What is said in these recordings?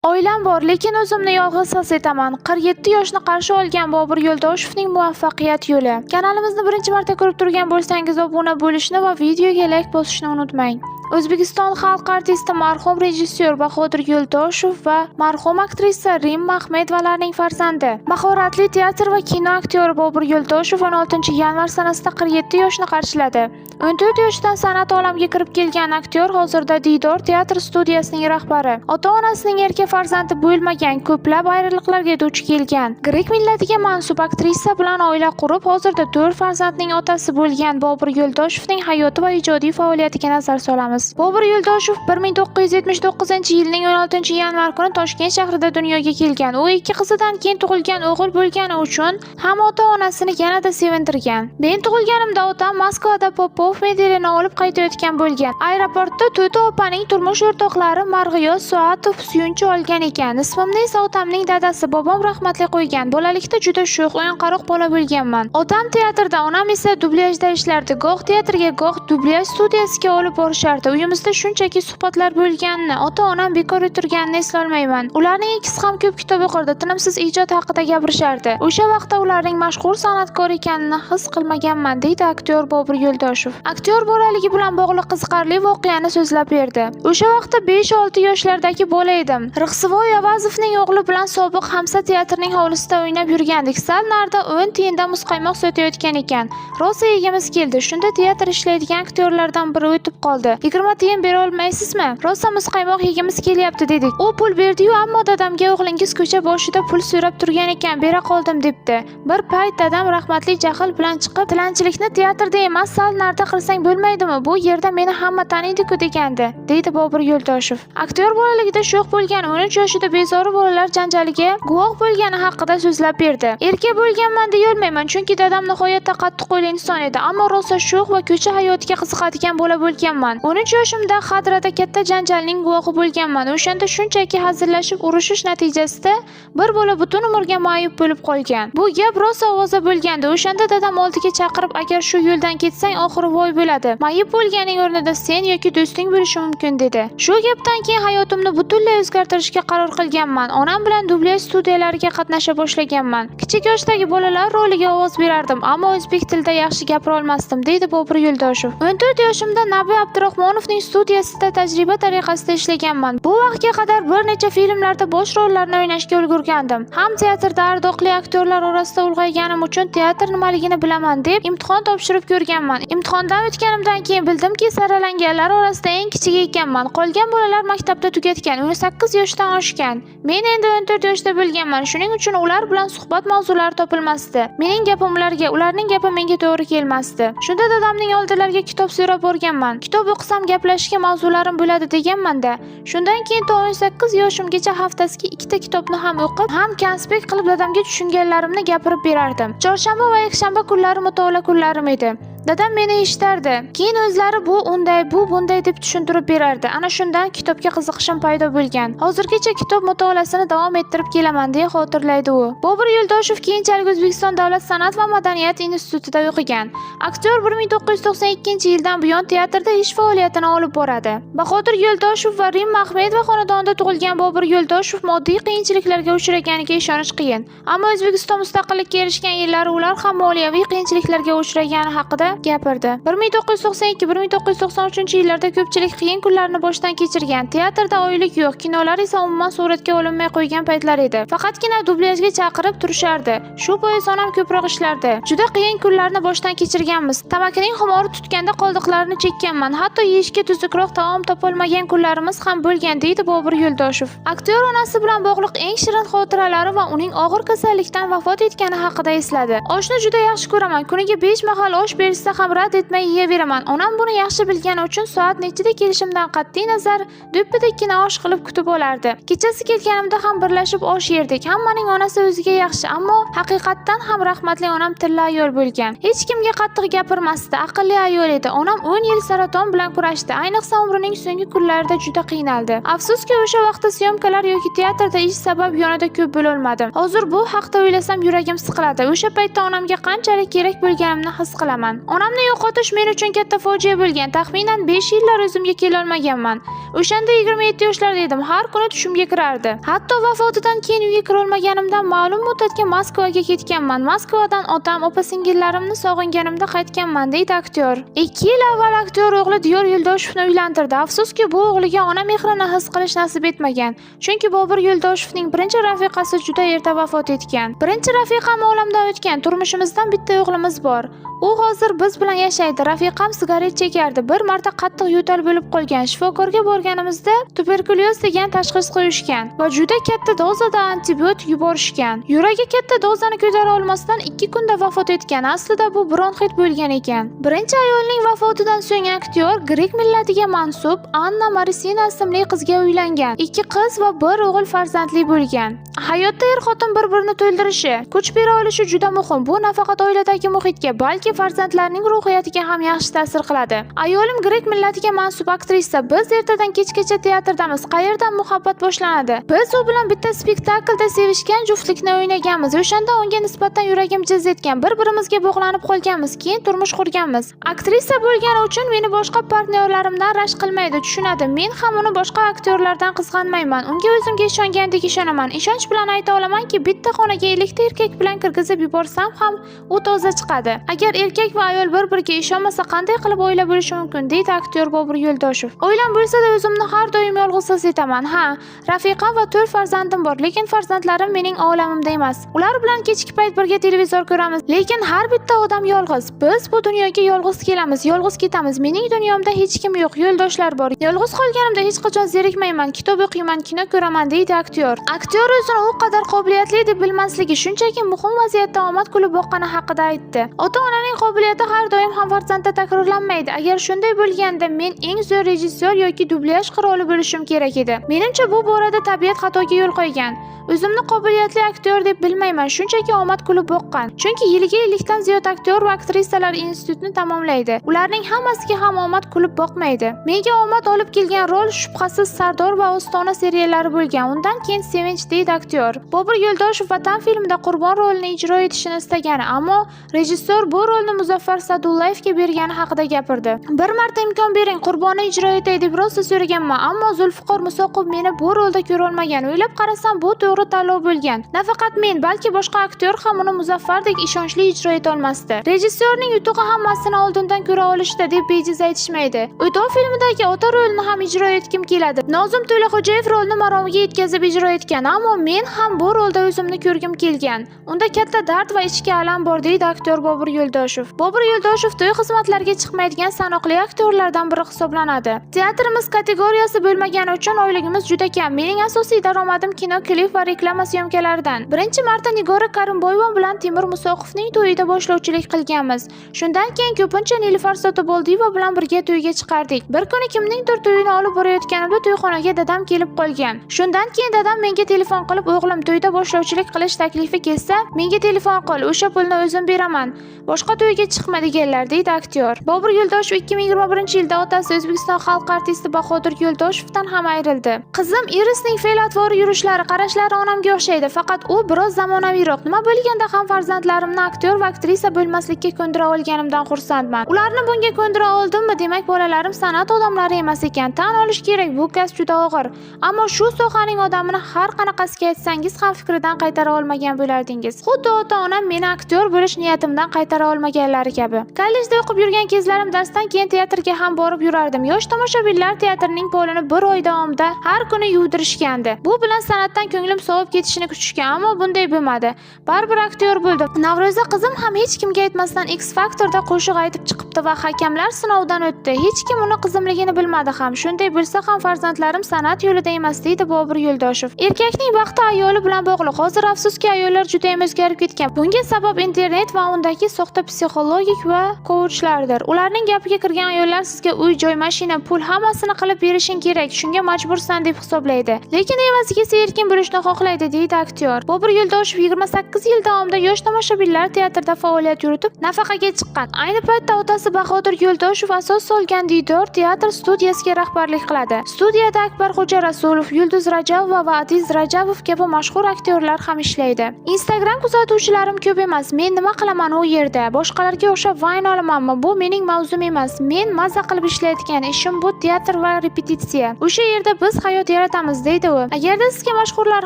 Oilam bor, lekin o'zimni yolg'iz his etaman. 47 yoshni qarshi olgan Bobur Yo'ldoshevning muvaffaqiyat yo'li. Kanalimizni birinchi marta ko'rib turgan bo'lsangiz, obuna bo'lishni va videoga layk bosishni unutmang. O'zbekiston xalq artisti marhum rejissyor Bahodir Yo'ldoshev va marhum aktrisa Rimma Ahmedovalarning farzandi. Mahoratli teatr va kino aktyori Bobur Yo'ldoshev 16-yanvar sanasida 47 yoshni qarshiladi. 14 yoshdan san'at olamiga kirib kelgan aktyor hozirda Diydor teatr studiyasining rahbari. Ota-onasining erka farzandi bo'lmagan, ko'plab ayriliqlarga duch kelgan. Grek millatiga mansub aktrisa bilan oila qurib, hozirda 4 farzandning otasi bo'lgan Bobur Yo'ldoshevning hayoti va ijodiy faoliyatiga nazar solamiz. Bobur Yo'ldoshev 1979-yilning 16-yanvar kuni Toshkent shahrida dunyoga kelgan. U ikki qizidan keyin tug'ilgan o'g'il bo'lgani uchun ham ota-onasini yanada sevintirgan. Men tug'ilganimda otam Moskvada Popov medalini olib qaytayotgan bo'lgan. Aeroportda To'ti opaning turmush o'rtoqlari Marg'iyoz Soatov suyunchi olgan ekan. Ismimni esa otamning dadasi, bobom rahmatli qo'ygan. Bolalikda juda sho'x, o'yinqaroq bola bo'lganman. Otam teatrda, onam esa dublyajda ishlardi. Goh teatrga, goh dublyaj studiyasiga olib borishardi. Uyimizda shunchaki suhbatlar bo'lganini, ota-onam bekor o'tirganini eslolmayman. Ularning ikkisi ham ko'p kitob o'qirdi, tinimsiz ijod haqida gapirishardi. O'sha vaqtda ularning mashhur san'atkor ekanini his qilmaganman, deydi aktyor Bobur Yo'ldoshev. Aktyor bolaligi bilan bog'liq qiziqarli voqeani so'zlab berdi. O'sha vaqtda 5-6 yoshlardagi bola edim. Rixsivoy Avazovning o'g'li bilan sobiq Hamsa teatrining hovlisida o'ynab yurgandik. Sal narida 10 tiyinda muzqaymoq sotayotgan ekan. Rosa yegimiz keldi. Shunda teatr ishlaydigan aktyorlardan biri o'tib qoldi. 20 tiyin bera olmaysizmi? Rosa muzqaymoq yegimiz kelyapti, dedik. U pul berdi-yu, ammo dadamga o'g'lingiz ko'cha boshida pul so'rab turgan ekan, bera qoldim, debdi. Bir payt dadam rahmatli jahl bilan chiqib, tilanchilikni teatrda emas, sal narida qilsang bo'lmaydimi? Bu yerda meni hamma taniydi-ku, degandi, deydi Bobur Yo'ldoshev. Aktyor bolaligida sho'x bo'lgan, 13 yoshida bezori bolalar janjaliga guvoh bo'lgani haqida so'zlab berdi. Erka bo'lganman deyolmayman, chunki dadam nihoyatda qattiqqo'l inson edi, ammo rosa sho'x va ko'cha hayotiga qiziqadigan bola bo'lganman. 13 yoshimda Xadrada katta janjalning guvohi bo'lganman. O'shanda shunchaki hazillashib urushish natijasida bir bola butun umrga mayib bo'lib qolgan. Bu gap rosa ovoza bo'lgandi. O'shanda dadam oldiga chaqirib, agar shu yo'ldan ketsang, oxiri voy bo'ladi. Mayib bo'lganing o'rnida sen yoki do'sting bo'lishi mumkin, dedi. Shu gapdan keyin hayotimni butunlay o'zgartirishga qaror qilganman. Onam bilan dublyaj studiyalariga qatnasha boshlaganman. Kichik yoshdagi bolalar roliga ovoz berardim, ammo o'zbek tilida yaxshi gapira olmasdim, deydi Bobur Yo'ldoshev. 14 yoshimda Nabi Abdurahmonovning studiyasida tajriba tariqasida ishlaganman. Bu vaqtga qadar bir necha filmlarda bosh rollarni o'ynashga ulgurgandim. Ham teatrda ardoqli aktyorlar orasida ulg'ayganim uchun teatr nimaligini bilaman deb imtihon topshirib ko'rganman. Imtihondan o'tganimdan keyin bildimki, saralanganlar orasida eng kichigi ekanman. Qolgan bolalar maktabda tugatgan, 18 yoshdan oshgan. Men endi 14 yoshda bo'lganman. Shuning uchun ular bilan suhbat mavzulari topilmasdi. Mening gapim ularga, ularning gapi menga to'g'ri kelmasdi. Shunda dadamning oldilariga kitob so'rab borganman. Kitob o'qisam, gaplashishga mavzularim bo'ladi deganman-da. Shundan keyin to 18 yoshimgacha haftasiga ikkita kitobni ham o'qib, ham konspekt qilib dadamga tushunganlarimni gapirib berardim. Chorshanba va yakshanba kunlari mutolaa kunlarim edi. Dadam meni eshitardi. Keyin o'zlari bu unday, bu bunday deb tushuntirib berardi. Ana shundan kitobga qiziqishim paydo bo'lgan. Hozirgacha kitob mutolaasini davom ettirib kelaman, deya xotirlaydi u. Bobur Yo'ldoshev keyinchalik O'zbekiston davlat san'at va madaniyat institutida o'qigan. Aktyor 1992-yildan buyon teatrda ish faoliyatini olib boradi. Bahodir Yo'ldoshev va Rimma Ahmedova xonadonida tug'ilgan Bobur Yo'ldoshev moddiy qiyinchiliklarga uchraganiga ishonish qiyin. Ammo O'zbekiston mustaqillikka erishgan yillari ular ham moliyaviy qiyinchiliklarga uchragani haqida gapirdi. 1992-1993 yillarda ko'pchilik qiyin kunlarni boshdan kechirgan. Teatrda oylik yo'q, kinolar esa umuman suratga olinmay qo'ygan paytlar edi. Faqatgina dublyajga chaqirib turishardi. Shu bois onam ko'proq ishlardi. Juda qiyin kunlarni boshdan kechirganmiz. Tamakining xumori tutganda qoldiqlarini chekkanman. Hatto yeyishga tuzukroq taom topolmagan kunlarimiz ham bo'lgan, deydi Bobur Yo'ldoshev. Aktyor onasi bilan bog'liq eng shirin xotiralari va uning og'ir kasallikdan vafot etgani haqida esladi. Oshni juda yaxshi ko'raman. Kuniga 5 mahal osh berishsa ham rad etmay yeyaveraman. Onam buni yaxshi bilgani uchun soat nechida kelishimdan qat'iy nazar do'ppidakkina osh qilib kutib olardi. Kechasi kelganimda ham birlashib osh yerdik. Hammaning onasi o'ziga yaxshi, ammo haqiqatdan ham rahmatli onam tilla ayol bo'lgan. Hech kimga qattiq gapirmasdi, aqlli ayol edi. Onam 10 yil saraton bilan kurashdi. Ayniqsa umrining so'nggi kunlarida juda qiynaldi. Afsuski, o'sha vaqtda syomkalar yoki teatrda ish sabab yonida ko'p bo'lolmadim. Hozir bu haqda o'ylasam, yuragim siqiladi. O'sha paytda onamga qanchalik kerak bo'lganimni his qilaman. Onamni yo'qotish men uchun katta fojia bo'lgan. Taxminan 5 yillar o'zimga kelolmaganman. O'shanda 27 yoshlarda edim. Har kuni tushimga kirardi. Hatto vafotidan keyin uyga kirolmaganimdan ma'lum muddatga Moskvaga ketganman. Moskvadan otam, opa-singillarimni sog'inganimda qaytganman, deydi aktyor. 2 yil avval aktyor o'g'li Diyor Yo'ldoshevni uylantirdi. Afsuski, bu o'g'liga ona mehrini his qilish nasib etmagan. Chunki Bobur Yo'ldoshevning birinchi rafiqasi juda erta vafot etgan. Birinchi rafiqam olamdan o'tgan. Turmushimizdan bitta o'g'limiz bor. U hozir biz bilan yashaydi. Rafiqam sigaret chekardi. Bir marta qattiq yo'tal bo'lib qolgan. Shifokorga borganimizda tuberkulyoz degan tashxis qo'yishgan va juda katta dozada antibiotik yuborishgan. Yuragi katta dozani ko'tara olmasdan 2 kunda vafot etgan. Aslida bu bronxit bo'lgan ekan. Birinchi ayolning vafotidan so'ng aktyor grek millatiga mansub Anna Marisina ismli qizga uylangan. 2 qiz va 1 o'g'il farzandli bo'lgan. Hayotda er-xotin bir-birini to'ldirishi, kuch bera olishi juda muhim. Bu nafaqat oiladagi muhitga, balki farzandlarning ruhiyatiga ham yaxshi ta'sir qiladi. Ayolim grek millatiga mansub aktrisa. Biz ertadan kechgacha teatrdamiz. Qayerdan muhabbat boshlanadi? Biz u bilan bitta spektaklda sevishgan juftlikni o'ynaganmiz. O'shanda unga nisbatan yuragim jiz etgan. Bir-birimizga bog'lanib qolganmiz. Keyin turmush qurganmiz. Aktrisa bo'lgani uchun meni boshqa partnyorlarimdan rashk qilmaydi, tushunadi. Men ham uni boshqa aktyorlardan qizg'anmayman. Unga o'zimga ishongandek ishonaman. Ishonch bilan ayta olamanki, bitta xonaga 50 ta erkak bilan kirgizib yuborsam ham u toza chiqadi. Agar erkak va ayol bir-biriga ishonmasa, qanday qilib oila bo'lishi mumkin, deydi aktyor Bobur Yo'ldoshev. Oilam bo'lsa-da o'zimni har doim yolg'iz his etaman. Ha, rafiqam va 4 farzandim bor, lekin farzandlarim mening olamimda emas. Ular bilan kechki payt birga televizor ko'ramiz, lekin har bitta odam yolg'iz. Biz bu dunyoga yolg'iz kelamiz, yolg'iz ketamiz. Mening dunyomda hech kim yo'q, yo'ldoshlar bor. Yolg'iz qolganimda hech qachon zerikmayman, kitob o'qiyman, kino ko'raman, deydi aktyor. Aktyor o'zini u qadar qobiliyatli deb bilmasligi, shunchaki muhim vaziyatda omad kulib boqqani haqida aytdi. Ota-onaning qobiliyati har doim ham farzandda takrorlanmaydi. Agar shunday bo'lganda men eng zo'r rejissyor yoki dublyaj qiroli bo'lishim kerak edi. Menimcha, bu borada tabiat xatoga yo'l qo'ygan. O'zimni qobiliyatli aktyor deb bilmayman, shunchaki omad kulib boqqan. Chunki yiliga 50 dan ziyod aktyor va aktrisalar institutni tamomlaydi. Ularning hammasiga ham omad kulib boqmaydi. Menga omad olib kelgan rol shubhasiz Sardor va Ostona seriallari bo'lgan. Undan keyin Sevinch, deydi aktyor. Bobur Yo'ldoshev Vatan filmida Qurbon rolini ijro etishini istagani, ammo rejissyor bu rolni Muzaffar Sa'dullayevga bergani haqida gapirdi. Bir marta imkon bering, Qurbonni ijro etay deb rosa so'raganman, ammo Zulfiqor Musoqov meni bu rolda ko'rolmagan. O'ylab qarasam, bu to'g'ri tanlov bo'lgan. Nafaqat men, balki boshqa aktyor ham uni Muzaffardek ishonchli ijro eta olmasdi. Rejissyorning yutug'i hammasini oldindan ko'ra olishda deb bejiz aytishmaydi. O'tov filmidagi ota rolini ham ijro etgim keladi. Nozim To'laxo'jayev rolni maromiga yetkazib ijro etgan, ammo men ham bu rolda o'zimni ko'rgim kelgan. Unda katta dard va ichki alam bor, deydi aktyor Bobur Yo'ldoshev. Bobur Yo'ldoshev to'y xizmatlariga chiqmaydigan sanoqli aktyorlardan biri hisoblanadi. Teatrimiz kategoriyasi bo'lmagani uchun oyligimiz juda kam. Mening asosiy daromadim kino, klip va reklama syomkalaridan. Birinchi marta Nigora Karimboyeva bilan Temur Musoqovning to'yida boshlovchilik qilganmiz. Shundan keyin ko'pincha Nilufar Sotiboldiyeva bilan birga to'yga chiqardik. Bir kuni kimningdir to'yini olib borayotganimda to'yxonaga dadam kelib qolgan. Shundan keyin dadam menga telefon qilib, o'g'lim, to'yda boshlovchilik qilish taklifi kelsa, menga telefon qil, o'sha pulni o'zim beraman. Boshqa to'yga chiqma deganlar, deydi aktyor. Bobur Yo'ldoshev 2021-yilda otasi O'zbekiston xalq artisti Bahodir Yo'ldoshevdan ham ayrildi. Qizim Irisning fe'l-atvori, yurishlari, qarashlari onamga o'xshaydi, faqat u biroz zamonaviyroq. Nima bo'lganda ham farzandlarimni aktyor va aktrisa bo'lmaslikka ko'ndira olganimdan xursandman. Ularni bunga ko'ndira oldimmi, demak bolalarim san'at odamlari emas ekan. Tan olish kerak, bu kasb juda og'ir. Ammo shu sohaning odamini har qanaqasiga aytsangiz ham fikridan qaytara olmagan bo'lardingiz. Xuddi ota-onam meni aktyor bo'lish niyatimdan qaytara olmaganlari kabi. Kollejda o'qib yurgan kezlarim darsdan keyin teatrga ham borib yurardim. Yosh tomoshabinlar teatrning polini bir oy davomida har kuni yuvdirishgandi. Bu bilan san'atdan ko'nglim sovib ketishini kutishgan, ammo bunday bo'lmadi. Baribir aktyor bo'ldim. Navro'za qizim ham hech kimga aytmasdan X Factorda qo'shiq aytib chiqibdi va hakamlar sinovidan o'tdi. Hech kim uni qizimligini bilmadi ham. Shunday bo'lsa ham farzandlarim san'at yo'lida emas, deydi Bobur Yo'ldoshev. Erkakning baxti ayoli bilan bog'liq. Hozir afsuski ayollar juda ham o'zgarib ketgan. Bunga sabab internet va undagi soxta psixologik va kouchlardir. Ularning gapiga kirgan ayollar sizga uy, joy, mashina, pul hammasini qilib berishing kerak, shunga majbursan deb hisoblaydi. Lekin evaziga esa erkin bo'lishni xohlaydi, deydi aktyor. Bobur Yo'ldoshev 28 yil davomida yosh tomoshabinlar teatrida faoliyat yuritib, nafaqaga chiqqan. Ayni paytda otasi Bahodir Yo'ldoshev asos solgan Diydor teatr studiyasiga rahbarlik qiladi. Studiyada Akbarxo'ja Rasulov, Yulduz Rajabova va Adiz Rajabov kabi va mashhur aktyorlar ham ishlaydi. Instagram kuzatuvchilarim ko'p emas. Men nima qilaman u yerda? Boshqalarga o'xshab vayn olamanmi? Bu mening mavzum emas. Men maza qilib ishlayotgan ishim bu teatr va repetitsiya. O'sha yerda biz hayot yaratamiz, deydi u. Agarda sizga mashhurlar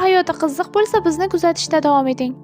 hayoti qiziq bo'lsa, bizni kuzatishda davom eting.